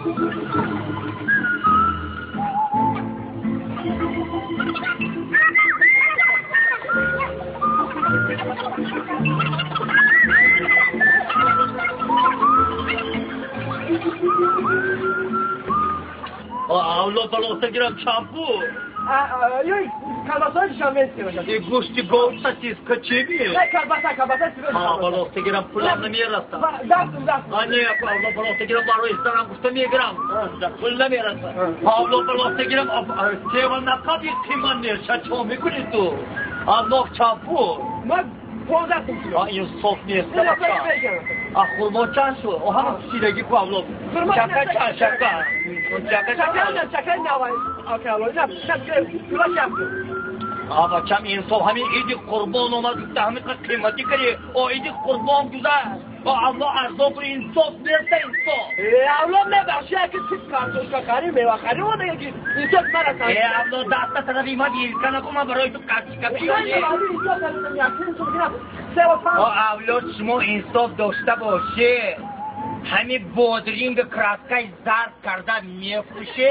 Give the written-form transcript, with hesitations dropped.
Авло балоста гирам чампу. Колбасаи душанбе бошад. И гӯшти гов сосиска чӣ би? Не, колбаса, колбаса. Балоста гирам, пулам намерасад. Дастум, дастум. Не, авло балоста гирам, барои старам гуфта мегирам. Пул намерасад. Авло балоста гирам, сева нақаби қимат неша, чо мекунӣ ту? Авло чампу. Ма 15 сум. Инсоф нест. А хурмо чанд шуд? О, ҳама пусидагӣ ку, авло. Чака чанд, чака? Чака чанд? Чака навай. А бачам, инсоф, ҳамин иди қурбон омад, гуфта ҳамин қиматӣ кардӣ. О, иди қурбон гузашт. О, авло арзон кунӣ, инсоф неста, инсоф. Э, авло, мебахши, яки чиз картошка харӣ, мева харӣ, о, дега ки инсоф нарасад. Э, авло, даста тарафи ма вилка наку, ман барои ту картошка биёрем. О, авло, шумо инсоф дошта боше. Ҳамин бодринга краскаи зард карда мефурӯше?